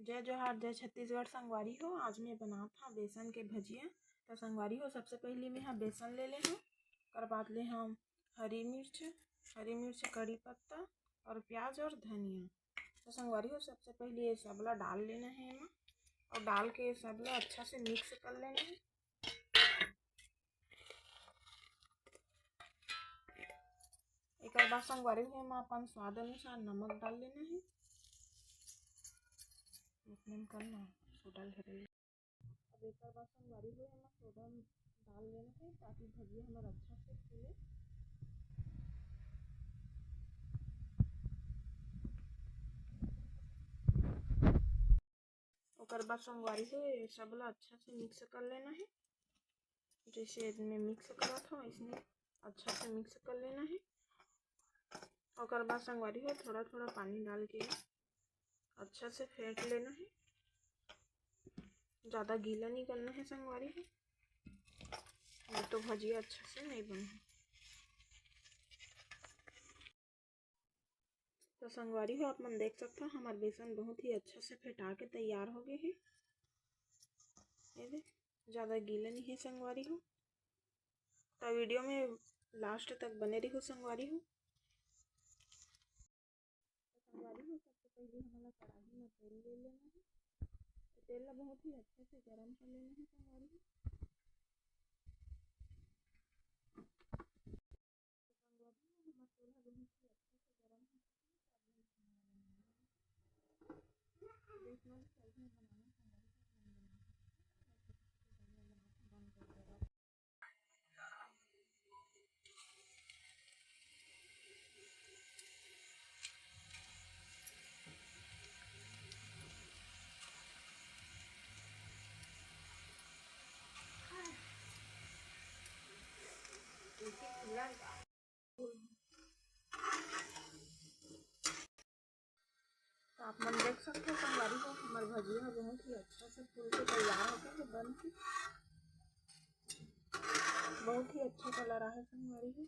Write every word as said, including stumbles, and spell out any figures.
जय जोहार, जय छत्तीसगढ़ संगवारी हो। आज मैं बनात हव बेसन के भजिया। तो संगवारी हो, सबसे पहली मैं हा बेसन ले ले हव, ओकर बाद ले हव हरी मिर्च, हरी मिर्च, कड़ी पत्ता और प्याज और धनिया। तो संगवारी हो, सबसे पहले ये सब ला डाल लेना है एमा, और डाल के ये सब ला अच्छा से मिक्स कर लेना है। एकर बाद संगवारी हो, एमा अपन स्वाद अनुसार नमक डाल लेना है। इतने में कर ना, सोडा ढेरे। अब एकर बाद संगवारी हो, एमा सोडा डाल लेना है, ताकि भजिया हमर अच्छा से फूले। ओकर बाद संगवारी हो, ये सब ला अच्छा से मिक्स कर लेना है। जैसे मैं मिक्स करत हव, इसने अच्छा से मिक्स कर लेना है। ओकर बाद संगवारी हो, थोड़ा थोड़ा पानी डाल के अच्छा से फेंट लेना है। ज़्यादा गीला नहीं करना है संगवारी हो, नहीं तो भजिया अच्छा से नहीं बनही। तो संगवारी हो, आप मन देख सकथव, हमार बेसन बहुत ही अच्छा से फेंटा के तैयार हो गए हे। ये दे, ज़्यादा गीला नहीं है संगवारी हो। तो वीडियो में लास्ट तक बने रहो संगवारी हो। तो संगवारी हो, सबसे पहले हमला कढ़ाई में तेल ले लेना है। तो तेल ला बहुत ही अच्छे से गरम कर लेना है संगवारी हो। तो संगवारी हो, हमर तेल ला बहुत ही अच्छे से गरम हो चुके हैं। तो अब मैं इसमें बनाना है। बीच में भी सब्जियां बनाना संगवारी हो, तो हम बना सकते हैं। मैं छोटे छोटे बनिया बना के बंद कर दे रहा हूँ। तो आप मन देख सकते हो संगवारी हो, हमार भजिया ह बहुत ही अच्छा से फूल के तैयार होके हे, बन के बहुत ही अच्छा कलर आए संगवारी हो।